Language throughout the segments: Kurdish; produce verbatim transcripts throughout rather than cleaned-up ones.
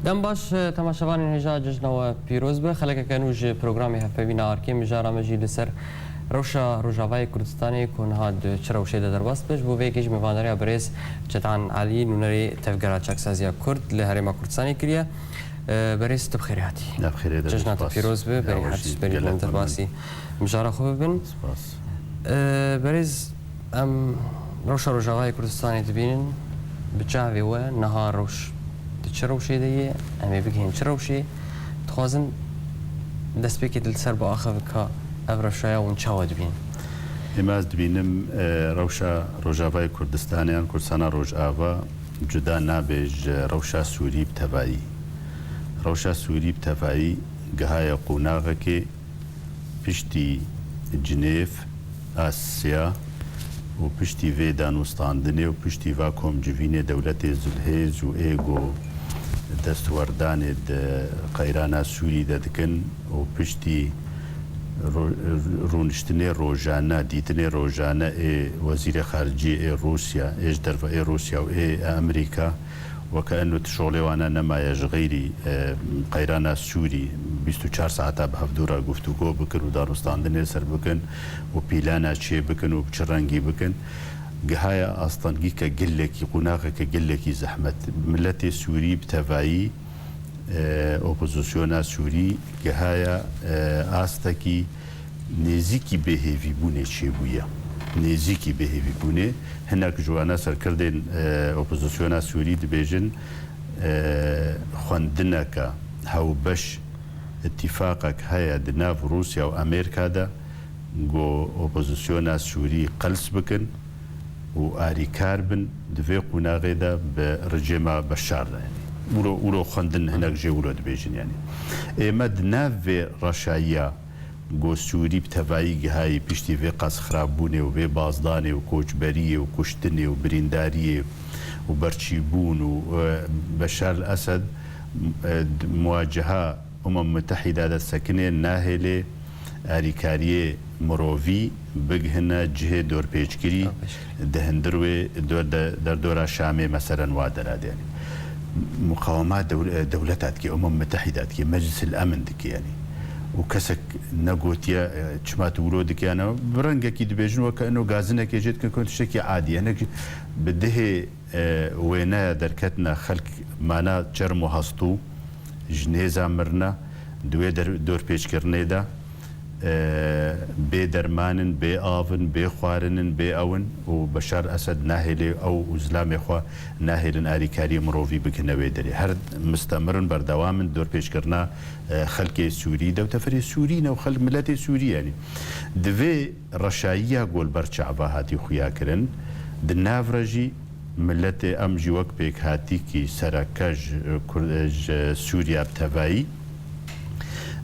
Dem baş, e, temaşevanên hêja cejna we pîroz be. Xelekeke nû ji programê hevpeyvîna Arkê, mijara me jî li ser rewşa Rojavayê Kurdistanê ku niha di çi rewşê de derbas dibe, ji bo vê yekê jî mêvandariya birêz Çetan Elî, nûnerê Tevgera Çaksaziya Kurd li Herêma Kurdistanê kiriye. E, berêz, tu bi xêrê hatî. Ne bi xêrê de, Cejna te spas. Pîroz be, berî her tişt berî bûn derbasî mijara xwe bibin. Spas. E, berêz, Em rewşa Rojavayê Kurdistanê dibînin, bi çavê we niha rewş di çi rewşê de ye, em ê bigihên çi rewşê? Dixwazin destpêkê li ser biaxivin ka ev rewşa ya hûn çawa dibînin? Êma ez dibînim, e, rewşa Rojavayê Kurdistanê yan Kurdistana Rojava cuda nabe ji rewşa Sûrî bi tevayî. Rewşa Sûrî bi tevayî gihaye qonaxekê piştî Cinêv, Asya û piştî vê danûstandinê û piştî va komcivînê dewletê zilhêz û ê ku destwerdanê di qeyrana Sûrî de dikin û piştî ro-, rûniştinê rojane, dîtinê rojane ê wezîrê xaricî ê Rûsya, ê ji derve ê Rûsya û ê Amerîka, weke eno ti şolê wana nemaye ji xeyrî, e, qeyrana Sûrî bîst û çar saeta bi hevdû re guftûgo bikin û danûstandinê ser bikin û pîlana çê bikin û bi çi rengî bikin. Gihaye astengîke gelekî, qonaxeke gelekî zehmet. Miletê Sûrî bi tevayî, e, opozisyona Sûrî gihaye, e, astekî nêzîkî bêhêvîbûnê çêbûye. Nêzîkî bêhêvîbûnê. Hinek ji wana serkirdên, e, opozisyona Sûrî dibêjin, e, xwendineke hewbeş, îtîfaqek heye di nav Rûsya û Amerîka de, ku opozisyona Sûrî qels bikin û arîkar bin di vê qonaxê de bi rejêma Beşar de. Yanî, wilo, wilo xwendin hinek jê wilo dibêjin, yanî. Ê me di nav vê reşayiya Go Sûrî bi tevayî gihayî piştî vê qas xirabûnê û vê bazdanê û koçberiyê û kuştinê û birîndariyê û berçîbûn û, e, Beşar el Esed, e, d-, muwaceha Umem Mutehîda de sekinê nahêlê alîkariyê mirovî bigihine cihê dorpêçkirî. Dorpêçkirî. Di hundir wê dor de, derdora Şamê meselen wa deradê. Yanî muqawema dewl-, dewleta dike, Umem Mutehîda dike, Meclis el Emin dike yanî. Û kesek negotiye, e, çima tu wilo dike, yanî bi rengekî dibêjin weke eno gazinekê jê dikin ku tiştekî adî ye. Hinek bi dihê, e, wêneya derketine xelk mana çerm û hastû ji nêza mirine di wê der-, dorpêçkirinê de. E, bê derman in, bê av in, bê xwarin in, bê ew in û Beşar Esed nahêlê ew û zilamê xwe nahêlin alîkariyê mirovî bigihine wê derê. Her mistemir in, berdewam in dorpêçkirina, e, xelkê Sûrî, dewteferê Sûrî ne û xelk, miletê Sûrî yanî. Di vê reşayiya go li ber çava hatî xuya kirin, di nav re jî miletê em jî wek pêkhatîkî sereke ji Kur-, ji Sûriya bi tevayî,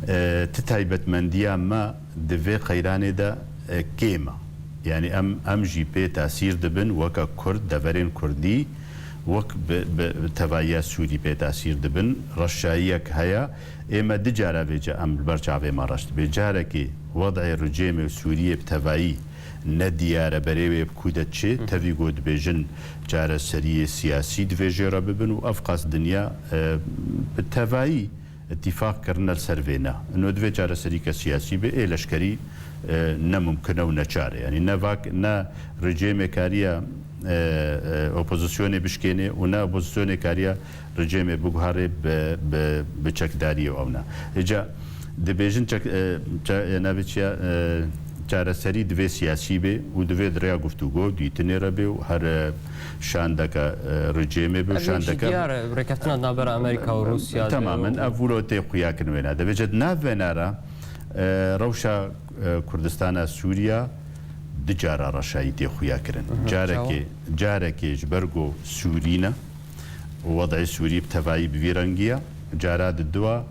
e, ti taybetmendiya me di vê qeyranê de, e, kêm e. Yanî em, em jî pê tesîr dibin, weke Kurd, deverên Kurdî wek bi, bi, bi tevayiya Sûrî pê tesîr dibin. Reşayiyek heye, ê me du cara vêce em li ber çavê me reş dibe. Carekê wed'ê rejêmê Sûriyê bi tevayî ne diyar e, berê wê bi ku de çi, Hı. Tevî ku dibêjin çareseriyê siyasî divê jê re bibin û ev qas dinya, e, bi tevayî îtîfaq kirine li ser vê ne. Ino divê çareserîke siyasî be, ê leşkerî, e, ne mumkin e û neçar e. Yanî ne vak, ne rejêmê kariye, e, e, opozisyonê bişkêne û ne opozisyonê kariye rejêmê biguherê bi, bi, bi çekdariyê û ew ne. Îca dibêjin çek-, e, ça-, e, navê çi ye, e, çareserî divê siyasî bê û divê di rêya guftûgo û dîtinê re bê û her, e, şandeke, e, rejêmê bê û Ev yek jî şandeke diyar e, rêkeftina di navbera Amerîka û Rûsya de Temamen, û ev wilo tê xuyakirin wêna. Dibêje di nav vêna re, e, rewşa, e, Kurdistana Sûriya du cara reşayî tê xuyakirin. Mhm, Carekê, çawa? Carekê ji ber ku Sûrî ne, û wed'ê Sûrî bi tevayî bi vî rengî ye. Cara diduwa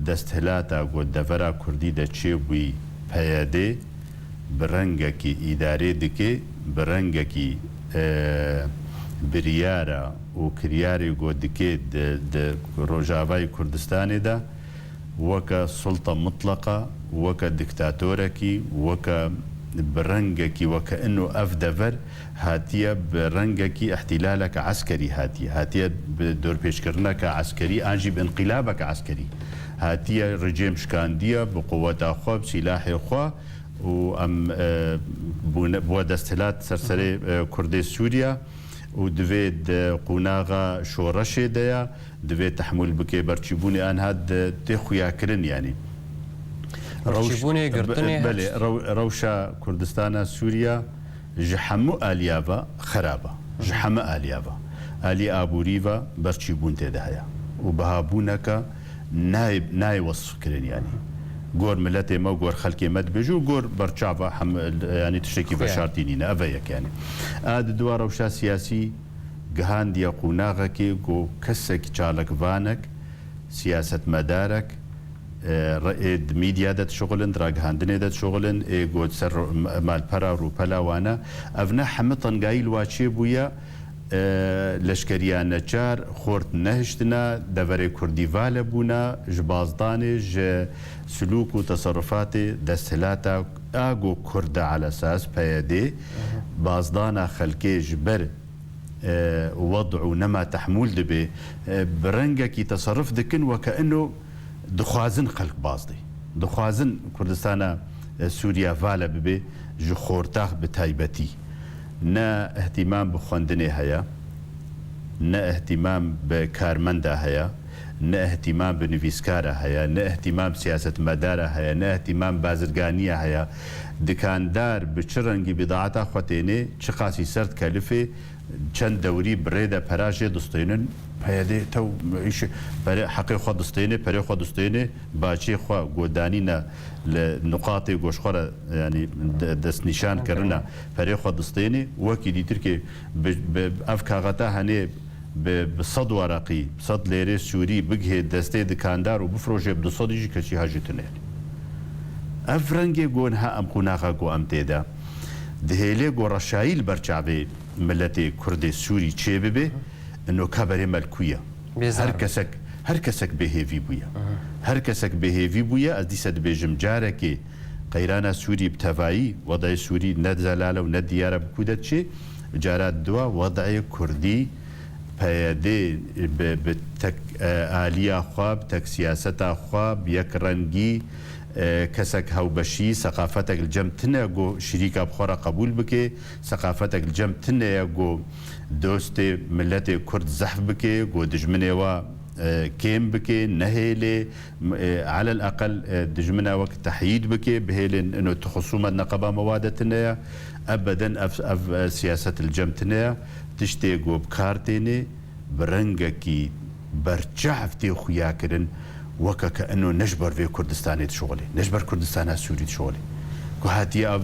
desthilata ku devera Kurdî de çêbûyî P Y D bi rengekî îdarê dike, bi rengekî, e, biryara û kiryarê ku dike di, di Rojavayê Kurdistanê de weke sulta mutleqa, weke dîktatorekî, weke bi rengekî weke ino ev dever hatiye bi rengekî îhtîlaleke eskerî hatiye. Hatiye bi dorpêçkirineke eskerî an jî bi înqîlabeke eskerî hatiye. Rejîm şikandiye bi quweta xwe, bi sîlahê xwe û em, e, bûne, bûye desthilat ser serê, e, Kurdê Sûriye û divê di qonaxa şoreşê de ye, divê tehmûl bike berçîbûnê anha di, tê xuyakirin, yanî. Berçîbûnê, girtinê, belê, her rew-, rewşa Kurdistana Sûriye ji hemû aliya ve xerab e. Ji hemû aliya ve. Alî aborî ve berçîbûn tê de heye. Û bihabûneke nayê, nayê wesfkirin, yanî. Gor miletê me, gor xelkê me dibêje û gor berçava hem, yanî tiştekî veşartî nîne. Ev e yek, yanî. A di dua rewşa siyasî gihandiye qonaxekê ku kesek çalakvanek, siyasetmedarek, e, re-, ê di medya de dişuxulin, di ragihandinê de dişuxulin, ê ku ser ro-, malpera rûpela wane, ev ne hemî tengayî li wa çêbûye, e, leşkeriya neçar, xort nehiştina, deverê kurdî vale bûna, ji bazdanê, ji silûk û teserrufatê desthilata a ku kurd e alesas P Y D, bazdana xelkê ji ber e, wed û nema tehmûl dibe, e, bi rengekî teserruf dikin weke ino dixwazin xelk bazdê. Dixwazin Kurdistana, e, Sûriye vale bibe, ji xortax bi taybetî. Ne ihtimam bi xwendinê heye, ne ihtimam bi karmenda heye, ne ihtimam bi nivîskara heye, ne ihtimam siyasetmedara heye, ne ihtimam bazirganiya heye. Dikandar bi çi rengî bidaeta xwe tênê, çiqasî ser dikelifê, çend dewrî bi rê de pera jê distênin, P Y D tew îşê, pere, heqê xwe distênê, perê xwe distênê, baçê xwe ku danîne li nuqatê ku ji xwe re, yanî de-, destnîşan kirine, perê xwe distênê, wekî dîtirkê bi, bi ev kaxeta henê bi, bi sed wereqî, sed lêrê sûrî bigihê destê dikandar û bifroşê bi du sedî jî kesî ha jî tune. Ev rengê ku niha em qonaxa ku em tê de dihêlê ku reşayî li ber çavê miletê Kurdê Sûrî çêbibe, ino ka berê me li ku ye? Her kesek, her kesek bêhêvî bûye. Her kesek bêhêvî bûye, ez dîse dibêjim carekê qeyrana Sûrî bi tevayî, wedayê Sûrî ne zelal e û ne diyar e bi ku de diçê, cara diwa wedayê Kurdî P Y D bi, bi tek, e, aliya xwe, bi tek siyaseta xwe, bi yek rengî, e, kesek hewbeşî, seqafetek li cem tune ku şirîka bi xwe re qebûl bike, seqafetek li cem tune ye ku dostê miletê Kurd zehf bike, ku dijminê wa, e, kêm bike, nehêlê, m-, e, alel eqel, e, dijmina wek tehyîd bike, bihêlin ino tu xusûmet neqeba me wa de tune ye. Ebeden ev, ev, e, siyaset li cem tune ye. Tiştê ku bi kar tênê, bi rengekî berçav tê xuya kirin, weke ke ino ne ji ber vê Kurdistanê dişuxulê, ne ji ber Kurdistana Sûrî dişuxulê. Ku hatiye ev,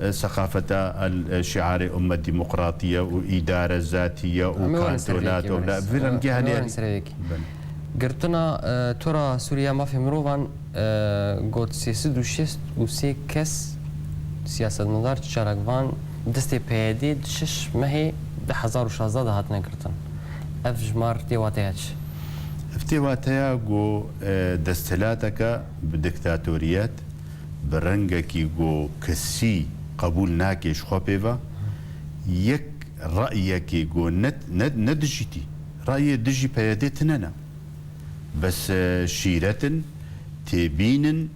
e, seqafeta el, e, şiarê ummet demokratî ye û îdare zatî ye û kantonat û vira. Vî rengî hene. Belê. Girtina, e, Tora Sûriya Mafê Mirovan, e, got sê sed û şêst û sê kes siyasetmedar, çalakvan destê P Y D di şeş mehê du hezar û şazdeh de hatine girtin. Ev jimar tê wateya çi? Ev tê wateya ku, e, desthilateke bi diktatoriyet, bi rengekî ku kesî qebûl nake ji xwe pê ve, yek reyekê ku ne, ne, ne dijî tî, reyê dijî P Y D tine ne. Bes, e, şîret in, têbîn in,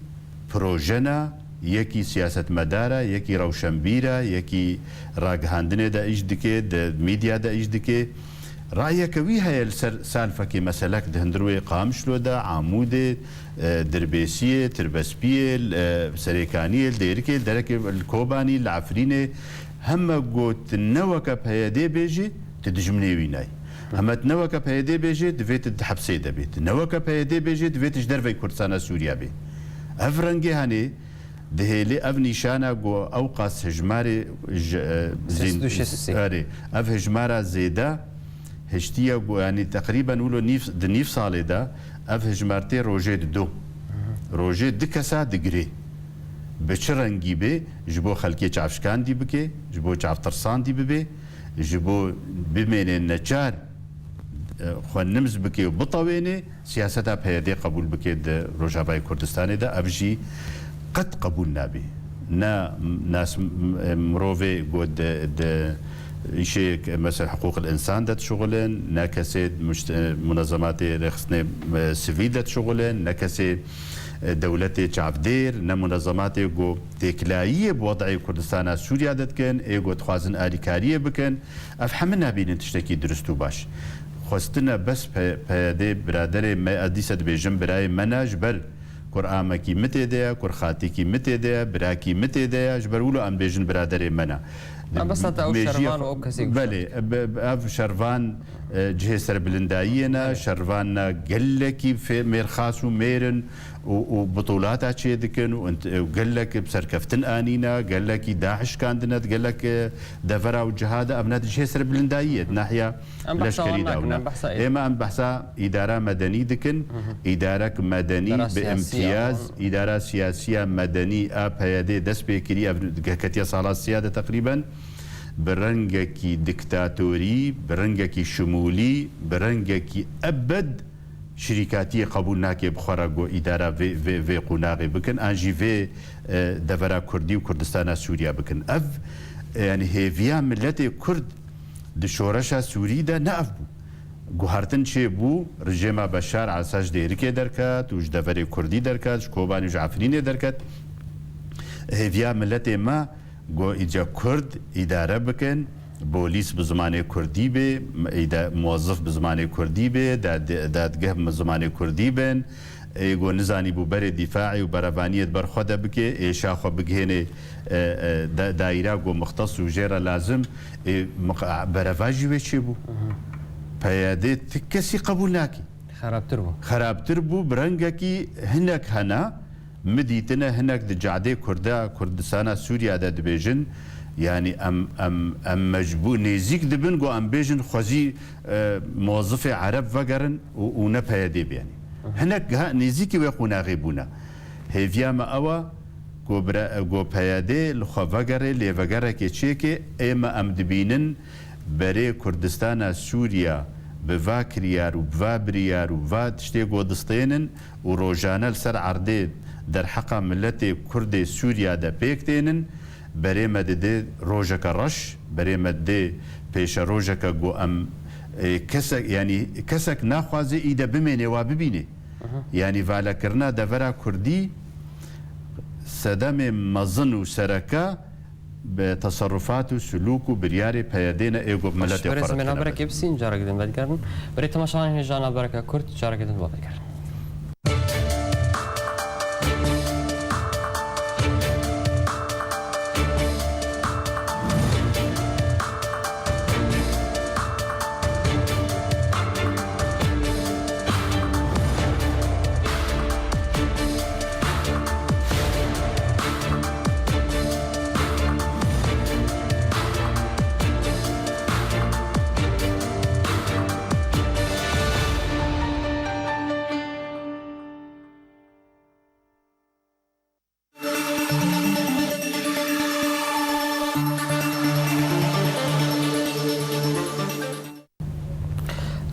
proje ne, yekî siyasetmedar e, yekî rewşenbîr e, yekî ragihandinê de îş dike, di medya de îş dike. Rayeke wî heye li ser salfekê meselek di hundirê Qamişlo de, Amûdê, e, Dirbêsiyê, Tirbespiyê, e, Serêkaniyê, li Dêrikê, li derekê, li Kobanî, li Efrînê. Heme got ne weke P Y D bêjî, tu dijminê wî nayî. Heme tu ne weke P Y D bêjê, divê tu di hepsê de bê. Tu ne weke P Y D bêjê, divê tu ji derveyî Kurdistana Sûriye bê. Ev rengê henê dihêlê, ev nîşana ku ew qas hijmarê ji, e, zîn-, erê, ev hijmara zêde hiştiye ku, yanî teqrîben wilo nîv, di nîv salê de ev hijmar tê rojê di do. Rojê di kesa digirê. Bi çi rengî bê, ji bo xelkê çavşikandî bike, ji bo çavtirsandî bibe, ji bo bimêne neçar, e, xwe nimz bike û bitewêne, siyaseta P Y D qebûl bike di Rojavayê Kurdistanê de, ev jî qet qebûl nabe. Ne nas mirovê ku di, di îşê mesela hiqûqil însan de dişuxulin, ne kesê muşt-, munezematê rêxistinê, e, sivîl de dişuxulin, ne kesê, e, dewletê çavdêr, ne munezematê ku têkilayiyê bi wed'ê Kurdistana Sûriya de dikin, ê ku dixwazin alîkariyê bikin. Ev hemî nabînin tiştekî dirust û baş. Xwestine bes P-, PYD biraderê me, ez dîsa dibêjim birayê me ne, ji ber Kur amekî min tê de ye, kur xatîkî min tê de ye, birakî min tê de ye, ji ber wilo em bêjin biraderê me ne. Mebesta te ew Mêjiyê şervan û xwe-, ew kesê guşt. Belê, be-, be-, ev şervan, e, cihê serbilindayiyê ne, Belê. Şervan ne gelekî fê-, mêrxas û mêr in û, û bitûlata çê dikin û int-, û gelek bi serkeftin anîne, gelekî dahiş şikandine, gelek, e, devera û cihada, ev ne di cihê serbilindayiyê, di nahiya Em behsa wan leşkerî de nakin, ew ne. Em behsa Ême em behsa îdara medenî dikin. Hı hı. Îdarek medenî Îdara bi siyasî imtiyaz, ama îdara siyasiya medenî a PYD'ê dest pê kirî, ev ketiye sala siya de teqrîben, bi rengekî diktatorî, bi rengekî şimûlî, bi rengekî ebed şirîkatiyê qebûl nake bi xwe re ku îdara vê, vê, vê qonaxê bikin, an jî vê, e, devera Kurdî û Kurdistana Sûriya bikin. Ev, e, yanî hêviya miletê Kurd di şoreşa Sûrî de ne ev bû. Guhertin çêbû, rejêma Beşar Esad ji Dêrikê derket û ji deverê Kurdî derket, ji Kobanê û ji Efrînê derket. Hêviya miletê me got, îca Kurd îdare bikin, bolîs bi zimanê Kurdî bê, îda-, muwezif bi zimanê Kurdî bê, dad-, dadgeh bi zimanê Kurdî bin, ê ku nizanîbû berê dîfaî û berevaniyê di ber xwe de bike, êşa xwe bigihênê, e, e, da-, daîra ku muxtes û jê re lazim, ê, miq-, bereva jî wê çêbû. Mhm. PYD ti kesî qebûl nakî. Xerabtir bû. Xerabtir bû, bi rengekî hinek hene, min dîtine hinek di cadê Kurda, Kurdistana Sûriya de dibêjin, yanî em, em, em mecbûr, nêzîk dibin ku em bêjin xwezî, e, muwezifê Ereb vegerin û, û ne PYD bê, yanî. Aha. Hinek giha nêzîkî wê qonaxê bûne. Hêviya me ew e ku bire-, ku PYD li xwe vegere, lêvegerekê çêke, ê me em dibînin berê Kurdistana Sûriya bi va kiryar û bi va biryar û va tiştê ku distênin û rojane li ser erdê derheqa miletê Kurdê Sûriya de pêk tênin, berê me didê rojeke reş, berê me didê pêşerojeke ku em, e, kesek, yanî kesek naxwaze îde bimêne wa bibîne. Aha. Yanî valekirina devera Kurdî sedemê mezin û sereke bi teserufat û sulûk û biryarê PYD ne, ê ku miletê xwe re têne. Berê Semêna Berekê Pisîn, careke din vedigerin. Berê temaşevanên hêja, navbereke kurt, careke din vedigerin.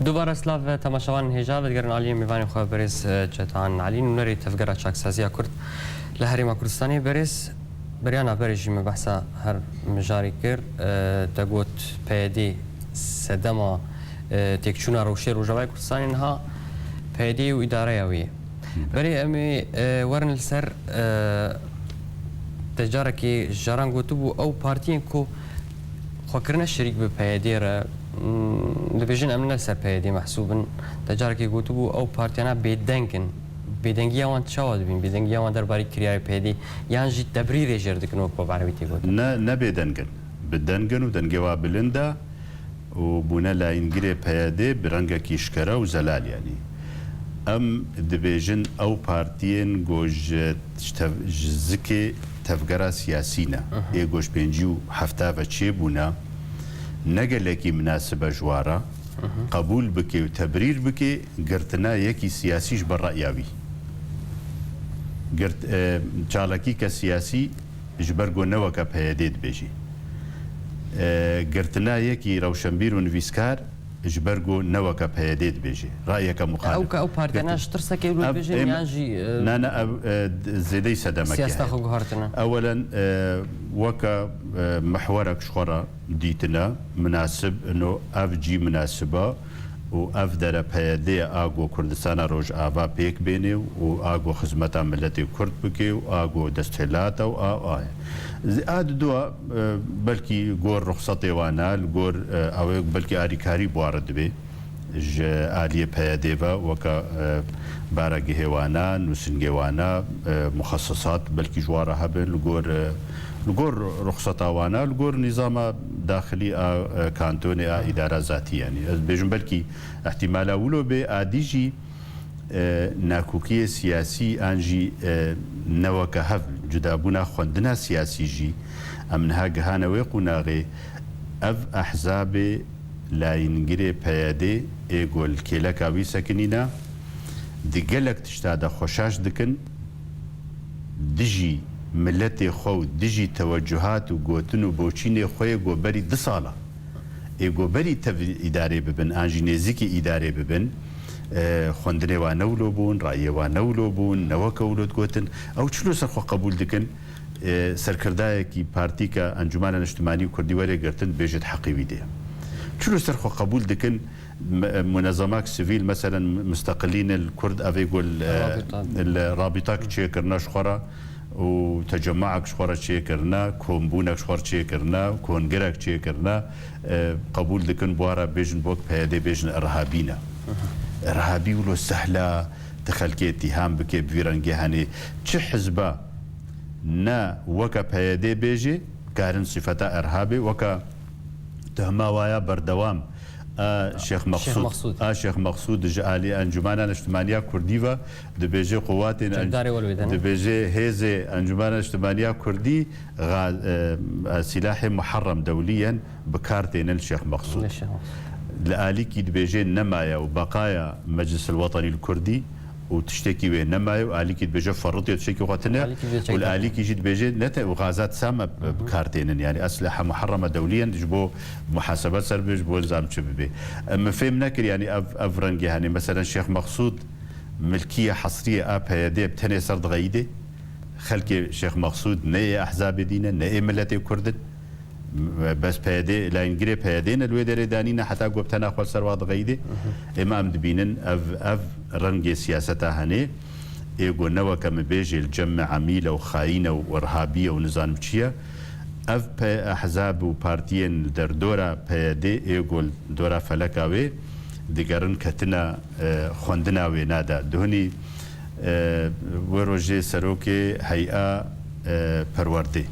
Dubare silav temaşevanên hêja, vedigerin aliyê mêvanê xwe berêz, e, Çetan Elî, nûnerê Tevgera Çaksaziya Kurd li Herêma Kurdistanê. Berêz, beriya navberê jî me behsa her mijarî kir. E, te got PYD sedema, e, têkçûna rewşê Rojavayê Kurdistanê niha PYD û îdareya wê ye. Belê. Berê em ê, e, werin li ser, e, te carekê jaran gotibû ew partiyên ku xwe kirine şerîk bi PYD re, m, dibêjin em ne li ser PYD mehsûb in. Te carekê gotibû ew partiyana bêdeng in. Bêdengiya wan çawa dibîn? Bêdengiya wan derbarê kiryarê PYD yan jî tebrîrê jê re dikin wek ku bi erebî tê gotin? Ne, ne bêdeng in. Bi deng in û dengê wa bilind e. û bûne layîngirê PYD bi rengekî eşkere û zelal, yanî. Em dibêjin ew partiyên ku ji tev-, ji zikê tevgera siyasî ne, Mhm. ê ku ji pêncî û hefta ve çêbûne, ne gelekî minasib e ji wa re, Mhm. qebûl bike û tebrîr bike, girtina yekî siyasî ji ber re'ya wî. Girt-, e, çalakîke siyasî ji ber ku ne weke PYD dibêjî. E, girtina yekî rewşenbîr û nivîskar Ji ber ku ne weke P Y D dibêje. Rayeke muxalif. Ew ke ew partiyana ji tirsekê wilo dibêjin yan jî, e, na, na, ev, e, d-, zêdeyî sedemekê heye. Siyaseta xwe guhartine. Ewelen, e, weke, e, mihwerek ji xwe re dîtine, minasib ino ev cî minasib e û ev dere P Y D a ku Kurdistana Rojava pêk bênê û a ku xizmeta miletê Kurd bike û a ku desthilat e û a, a ye. A didoa, e, belkî gor ruxsetê wan e, li gor, e, ew ê belkî arîkarî bi wan re dibe. Ji aliyê P Y D ve weke, e, baregihê wan e, nûsingê wan e, e, muxesisat belkî ji wan re hebe, li gor, e, li gor ruxseta wan e, li gor nîzama daxilî a, e, kantonê a îdara zatî, yanî ez dibêjim belkî ihtimala wilo bê, a dî jî, e, nakokiyê siyasî an jî, e, ne weke hev, cudabûna xwendina siyasî jî em niha gihane wê qunaxê, ev ehzabê layîngirê P Y D ê ku li kêleka wî sekinîne, di gelek tişta de xwe şaş dikin, dijî miletê xwe û dijî tewecuhat û gotin û boçînê xwe yê ku berî du sala ê ku berî tev îdarê bibin, an jî nêzîkî îdarê bibin, e, xwendinê wan ne wilo bûn, rayê wan ne wilo bûn, ne weke wilo digotin. Ew çilo ser xwe qebûl dikin, e, serkirdayekî partîka Encûmena Niştimanî û Kurdî were girtin, dibêjit heqê wî de ye. Çilo ser xwe qebûl dikin, me-, munezemak sivîl, meselen, Musteqilîn el Kurd, ev ê ku li, Rabîta. Li rabîtak çêkirine ji xwe re û tecemmaek ji xwe re çêkirine, kombûnek ji xwe re çêkirine, kongrek çêkirine, e, qebûl dikin, bi wan re bêjin, bi wek P Y D bêjin, irhabî ne. Irhabî wilo sehla tu xelkê îtîham bike bi vî rengê henê. Çi hizba ne weke P Y D bêjê, karin sifeta irhabê, weke tuhma waya berdewam a Şêx Şêx Mexsûd, Mexsûd. A Şêx Mexsûd ji alî Encûmena Niştimaniya Kurdî ve dibêje, quwatên en-, Çekdarê welwêdene. Dibêje hêzê Encûmena Niştimaniya Kurdî ga-, e, e, sîlahê muherrem dewlî yên bi kar tênin Şêx Mexsûd. Ne Şêx Mexsûd. Li alîkî dibêje nemaye û beqaya Meclis el Wetenî el Kurdî û tiştekî wê nemaye û alîkî dibêje ferritiye tiştekî xwe tine Alîkî dibêje û li çekdar. Alîkî jî dibêje ne te û xazat same bi kar tênin, yanî esleha muherreme dewlî yên ji bo muhasebe ser bibe, ji bo nizam çi bibe. Em min fêm nekir, yanî ev, ev rengê henê. Meselen Şêx Mexsûd milkiye hesriye a P Y D bi tenê ser dixeyîdê. Xelkê Şêx Mexsûd ne ê ehzabê dî ne, ne ê miletê Kurd in. Bes P Y D, layîngirê P Y D ne li wê derê danîne heta ku bi tena xwe li ser wa dixeyîdê. Êma em dibînin ev, ev rengê siyaseta henê ê ku ne weke min bêjê li cem me emîl e û xayîn e û irhabî ye û nizanim çi ye. Ev pe-, ehzab û partiyên li derdora P Y D ê ku li dora feleka wê digerin ketina, e, xwendina wêna de. Duhunî, e, wê rojê serokê heya, e, perwerdê.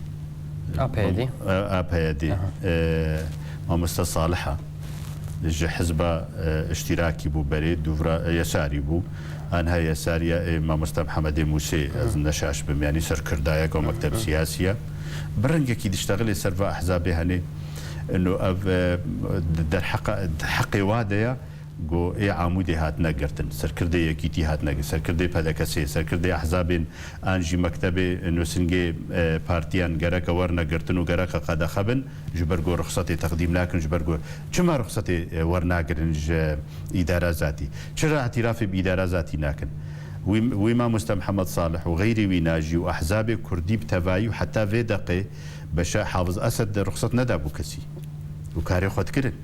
A P Y D? E, A P Y D. Aha. E, Mamoste Salih e. Ji hizba, e, iştîrakî bû berê, dûvra, e, Yesarî bû. Anha Yesariya, e, Mamoste Mihemedê Mûsê, ez Hı. neşaş bim, yanî serkirdayek û mekteb Hı. siyasî ye. Bi rengekî diştexilê ser va ehzabê henê. Ino ev, e, derheqa, heqê wa de ye. Go ê Amûdê hatine girtin, serkirdê Yekîtî hatine girtin, serkirdê P D K S, serkirdê ehzabên an jî mektebê nûsingê, e, partiyan gereke werne girtin û gereke qedexe bin, ji ber go ruxsetê teqdîm nakin, ji ber go çima ruxsetê, e, wernagirin ji îdara zatî? Çira îtîrafê bi îdara zatî nakin? Wî, wî Mamoste Mihemed Salih û xeyrî wî najî û ehzabê kurdî bi tevayî û heta vê deqê Beşar Hafiz Esed de ruxset nedabû kesî û karê xwe dikirin.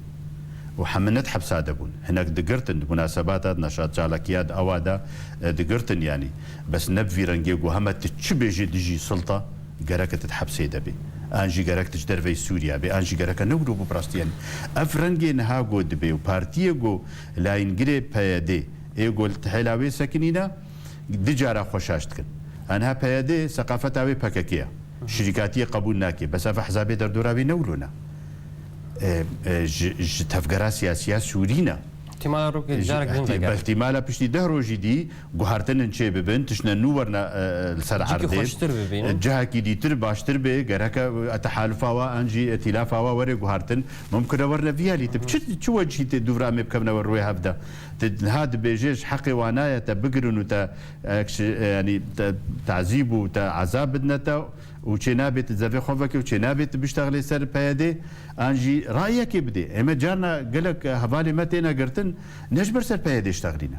Û hemine di hepsa de bûn. Hinek digirtin, di munasebata, di neşat çalakiya, di ewa de, e, digirtin yanî. Bes ne bi vî rengê ku heme tu çi bêjî dijî silta, gereke tu di hepsê de bî. An jî gerek tu ji derveyî Sûriya bî, an jî gereke ne wilo bû bi rastî yanî. Ev rengê niha ku dibê û partiyê ku layîngirê P Y D ê ku li tihêla wê sekinîne, du cara xwe şaş dikin. Aniha P Y D seqafeta wê P K K ye. Şirîkatiyê qebûl nake. Bes ev ehzabê derdora wê ne wilo ne. E, e, ji, ji tevgera siyasiya Sûrî ne. Îhtîmala rokê Ji, carek din ihti-, vegere. Bi îhtîmala piştî deh rojî dî guhartinên çê bibin, tiştine nû werna, e, li ser Cihekî erdê. Xweştir bibînin. Cihekî dîtir baştir bê, gereke, e, tehalufa wa an jî îtîlafa wa were guhartin. Mumkin e werne vî alî. Ti çi, çi wecihî tê dûvra me bikevine we rûyê hev de? Ti niha dibêje ji heqê wana ye te bigirin û te Ek şi-, yanî te-, tazîb û te ezab bidine te û çê nabê tu zevê xwe veke û çê nabê tu biştexilê ser P Y D, an jî rayekê bidê. Ême carna gelek hevalê me têne girtin, ne ji ber ser P Y D ştexilîne.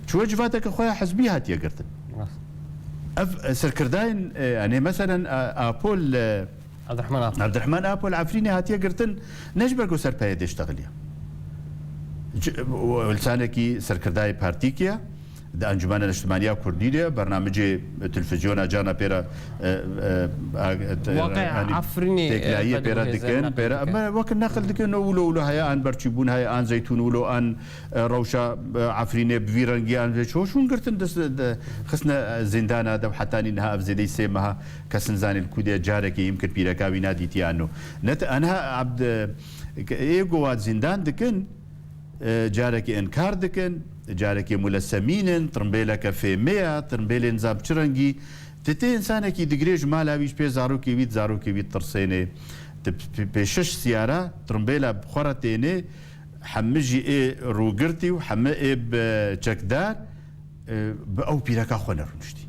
Çûye civateke xwe ya hizbî hatiye girtin. Rast. Ev, e, serkirdayên, e, yanî meselen, e, Apol, e, Abdurrahman Apol. Abdurrahman Apol Efrînê hatiye girtin, ne ji ber ku ser P Y D ştexiliye. Ci-, û, û lisanekî serkirdayê partîkî ye. Di Encûmena Niştimaniya Kurdî de bernamecê televîzyona carna pê re, e, e, a-, te-, Waqe yanî Efrînê, e, têkilahiyê pê re vediguhêze, dikin, neqil pê re, dike. Me wek neqil dikin, no wilo wilo heye, an berçîbûn heye, an zeytûn wilo, an, e, rewşa, e, Efrînê bi vî rengî, an vê çi hoş hûn girtin, dest, de, xistine, e, zîndana de û hetanî niha ev zêdeyî sê meha kes nizanî li ku de carekê yîm kir pîreka wî nadîtiye an no. Ne te, enha Abd-, ê ku wat zîndan dikin, E, carekê inkar dikin, carekê mulesemîn in, tirimbêleke fêmê ye, tirimbêlê nizam çi rengî. Ti tê însanekî digirê ji mala wî, ji pê zarokê wî, zarokê wî tirsênê. Ti p-, p-, pê şeş siyara tirimbêla bi xwe re tênê, hemî jî ê rûgirtî û hemî ê bi çekdar, e, bi ew pîreka xwe nerûniştî.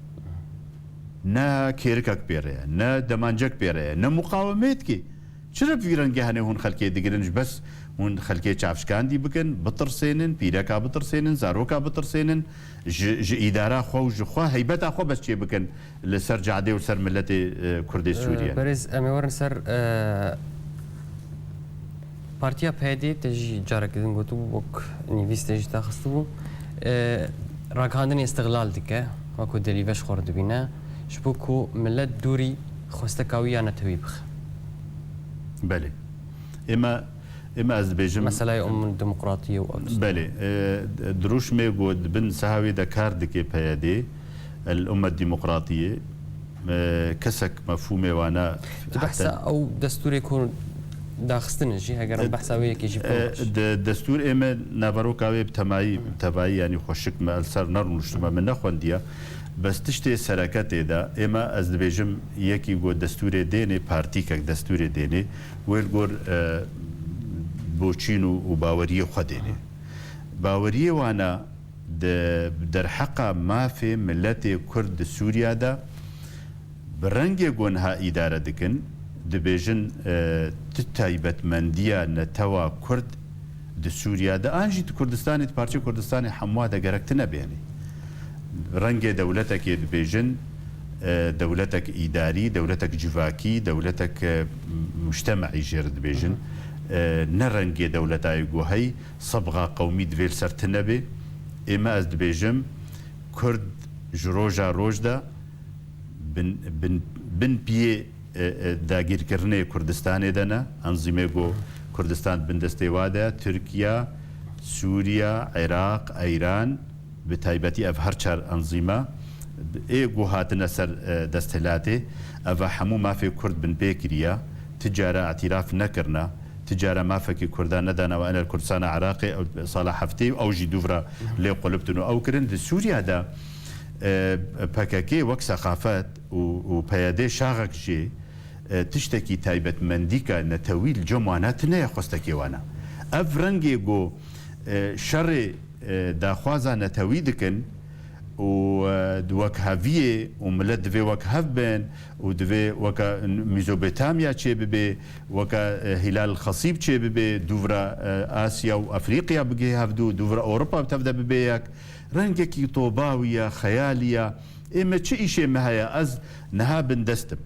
Ne kêrikek pê re ye, ne demancek pê re ye, ne muqawemê dikê. Çira bi vî rengê hene hûn xelkê digirin, ji bes hûn xelkê çavşkandî bikin, bitirsênin, pîreka bitirsênin, zaroka bitirsênin, ji, ji îdara xwe û ji xwe heybeta xwe bes çê bikin li ser cadê û li ser miletê, e, Kurdê Sûriyê. E, berêz, em ê werin ser, e, Partiya P Y D, te jî careke din gotibû, wek nivîs te jî daxistibû, e, ragihandinê îstiqlal dike, wekû delî veş xwe re dibîne, ji bo ku milet dûrî xwesteka wî ya netewî bixe. Belê. Ême, ême ez dibêjim Meselaya um demokratiyê û ew tişt. Belê. E, dirûşmê ku di bin siha wê de kar dike P Y D, El Ummet Demokratiyê, e, kesek mefhûmê wana Di behsa heta ew destûrê ku daxistine jî, heger em E, behsa wê yekê jî e, bikin baş. Di destûr ême naveroka wê bi temayî, Hı. tevayî, yanî xweşik me li ser nerûniştime, min nexwendiye. Bes tiştê sereke tê de, ême ez dibêjim yekî ku destûrê dênê, partîkek destûrê dênê, wê li gor, e, boçîn û, û baweriyê xwe dênê. Baweriyê wana di derheqa mafê miletê Kurd di Sûriya de bi rengê ku niha îdare dikin, dibêjin, e, tu taybetmendiya netewa Kurd di Sûriya de, an jî di Kurdistanê, di parçeyê Kurdistanê hemûa de gerek tine bênê. Rengê dewletekê dibêjin, e, dewletek îdarî, dewletek civakî, dewletek, e, mujtema'î jê re dibêjin. Hı hı. E, ne rengê dewleta yê ku hey, sebxa qewmî divê li ser tine bê. Ême ez dibêjim, Kurd ji roja roj de bin, bin, bin piyê, e, e, dagîrkirinê Kurdistanê de ne. Enzîmê ku Kurdistan bin destê wa de, Tirkiye, Sûriye, Iraq, Eyran, bi taybetî ev her çar enzîma, ê ku hatine ser, e, desthilatê, eva hemû mafê Kurd bin pê kiriye, ti cara îtiraf nekirine, ti cara mafekî Kurdan nedane we ene li Kurdistana Iraqê, ew sala heftê ew jî dûvra lê qulibtin û ew kirin. Di Sûriya de, e, P K K wek seqafet û, û P Y D şaxek jê, e, tiştekî taybetmendîka netewî li cem wana tine ye, xwestekê wana. Ev rengê ku, e, şerê, e, daxwaza netewî dikin û, e, di wekheviyê û milet divê wekhev bin û divê weke Mîzopotamya çêbibe, weke, e, Hîlal Xesîb çêbibe, dûvra, e, Asya û Efrîqya bigihê hevdû, dûvra Ewropa bi tev de bibe yek. Rengekî tobawî ye, xeyalî ye. Ê me çi îşê me heye? Ez niha bindest im.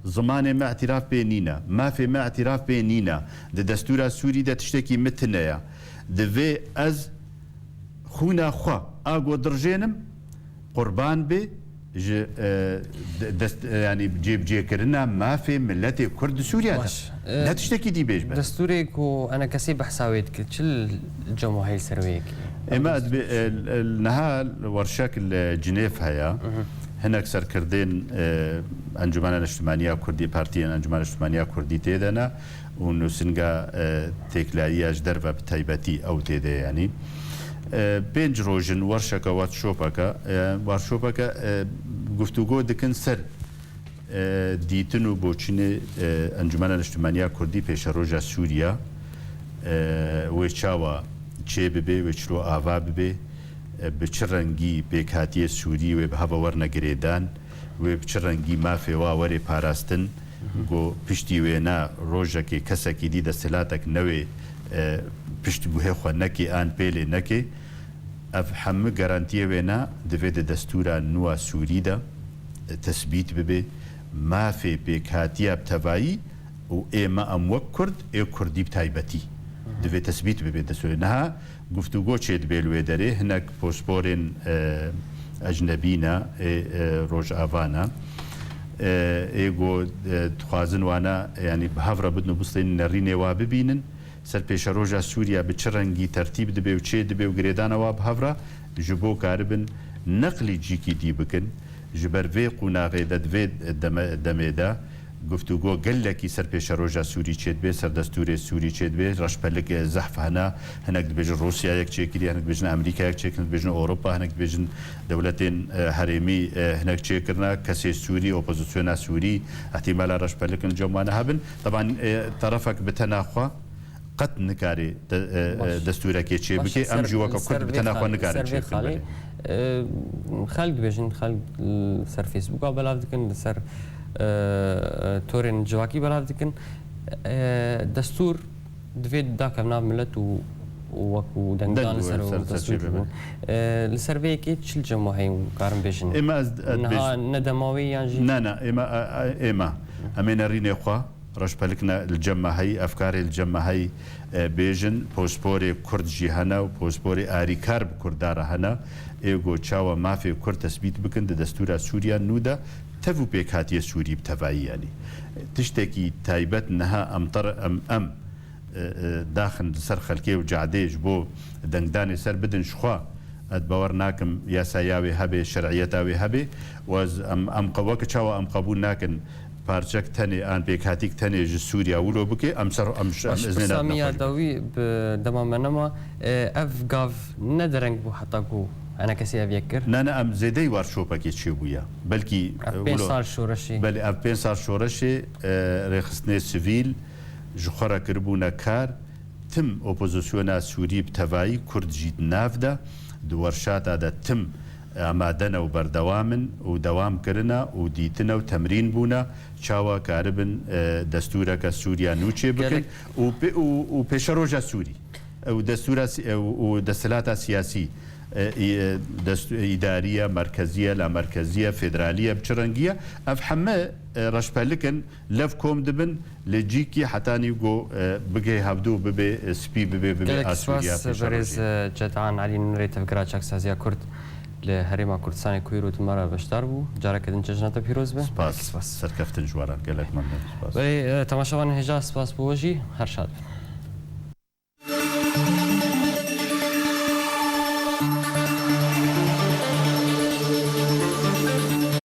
Zimanê me îtiraf pê nîne, mafê me îtiraf pê nîne. Di destûra Sûrî de tiştekî min tune ye. Divê ez xwîna xwe a ku dirjênim, qurban bê ji, e, de-, dest, e, yanî cêbicêkirina mafê miletê Kurd di Sûriye de. Baş. E, ne tiştekî dî bêj be. Destûrê ku enekesî behsa wê dike, çi li cem we heyl ser wê yekê? Ême ez bi, e, e, niha werşek li Cinêv heye. Hı hı. Hinek serkirdên, e, Encûmena Niştimaniya Kurdî, partiyên Encûmena Niştimaniya Kurdî tê de ne û nûsinga, e, têkilayiya ji derve bi taybetî ew tê de ye, yanî. E, pênc roj in, werşeke, workshopeke, e, workshopeke, e, guftûgo dikin ser, e, dîtin û boçînê, e, Encûmena Niştimaniya Kurdî pêşeroja Sûriya, e, wê çawa çê bibe, wê çilo ava bibe, e, bi çi rengî pêkhatiyê Sûrî wê bi heva werne girêdan, wê bi çi rengî mafê wa were parastin, ku piştî wêna rojekê kesekî dî desthilatek newê, e, piştguhê xwe nekê an pêlê nekê. Ev hemû garantiyê wêna divê di destûra nû a Sûrî de, e, tesbît bibe. Mafê pêkhatiya bi tevayî û ê me em wek Kurd, ê Kurdî bi taybetî divê tesbît bibe destûrê. Niha guftûgo çêdibe li wê derê, hinek posporên, e, ecnebî ne, ê, e, Rojava ne. E, ê go, e, dixwazin wana, yanî bi hev re bidin û bistênin nerînê wa bibînin. Ser pêşeroja Sûriya bi çi rengî tertîb dibe û çê dibe û girêdana wa bi hev re ji bo karibin neqlî cîkî dî bikin. Ji ber vê qûnaxê de di vê deme-, demê de guftûgo gelekî ser pêşeroja Sûrî çêdibe, ser destûrê Sûrî çêdibe. Reşpelik, e, zehf hene. Hinek dibêjin Rûsya yek çêkiriye, hinek dibêjin Amerîka yek çêkirine, dibêjin Ewropa, hinek dibêjin dewletên, e, herêmî, e, hinek çêkirine. Kesê Sûrî, opozisyona Sûrî, ihtimala reşpelik li cem wan hebin. Teban, e, terefek bi tena xwe qet nikare de-, e, e, Baş. destûrekê çê Baş, bike. Em ser, jî weke ser Kurd bi vê tena xwe xal-, nikarin ser vê çêbikin, xalê, belê. e, xelk dibêjin, xelk li ser Facebooka belav dikin, li ser, e, e, torên civakî belav dikin. E, destûr divê dake nav milet û, û wekû dengdan Deng li ser û û ser, ser destûr çê bibin. bibin. E, li ser vê yekê çi li cem we heye û karin bêjin? Êma ez, ez Niha bêj- ne dema wê yan jî Ne, ne, êma, e, e, êma. Em ê nerînê xwe. Reşpelikna li cem me heyî, efkarê li cem me heyî, e, bêjin, posporê Kurd jî hene û posporê arîkar bi Kurda re hene. Ê go çawa mafê Kurd tesbît bikin di destûra Sûriya nû de, tev û pêkhatiye Sûrî bi tevayî, yanî tiştekî taybet niha em tar-, em, em, e, e, daxin li ser xelkê û cadê ji bo dengdanê ser bidin ji xwe. Ez bawer nakim yasaya wê hebe, şer'iyeta wê hebe û ez, em, em qe-, weke çawa em qebûl nakin parçek tenê an pêkhatîk tenê ji Sûriya wilo bike, em ser, em ş-, em Baş, iznê pirsa nadin min ya xwe ji dawî bi dema me nema, e, ev gav ne dereng bû heta ku enekesî ev yek kir? Ne, ne, em zêdeyî war şopekê çêbûye. Belkî, Ev e, pênc wilo sal şoreşê. Belê, ev pênc sal şoreşê, e, rêxistinê sivîl ji xwe re kiribûne kar. Tim opozisyona Sûrî bi tevayî Kurd jî di nav de, di werşata de tim amade ne û berdewam in û dewam kirine û dîtine û temrîn bûne, çawa karibin, e, destûreke Sûriya nû çê bikin Gerek- û pê-, û, û pêşeroja Sûrî, e, û destûra si-, e, û, û desthilata siyasî, e, î-, e, dest-, îdariye, merkeziye, lamerkeziye, federaliye, bi çi rengiye, ev heme, e, reşpelik in. Lev kom dibin, lê cîkî hetanî ku, e, bigihê hevdû bibe, e, spî bibe, bibe Gelek a Sûriya spas, pêşerojê. Berêz, e, Cedan Elî, nûnerê Tevgera Çaksaziya Kurd li Herêma Kurdistanê ku îro di me re beşdar bû. Careke din cejna te pîroz be. Spas. Gelek spas. Serkeftin ji we re. Gelek memnun. Spas. Belê, e, temaşevanên hêja, spas bo we jî. Her şad bin.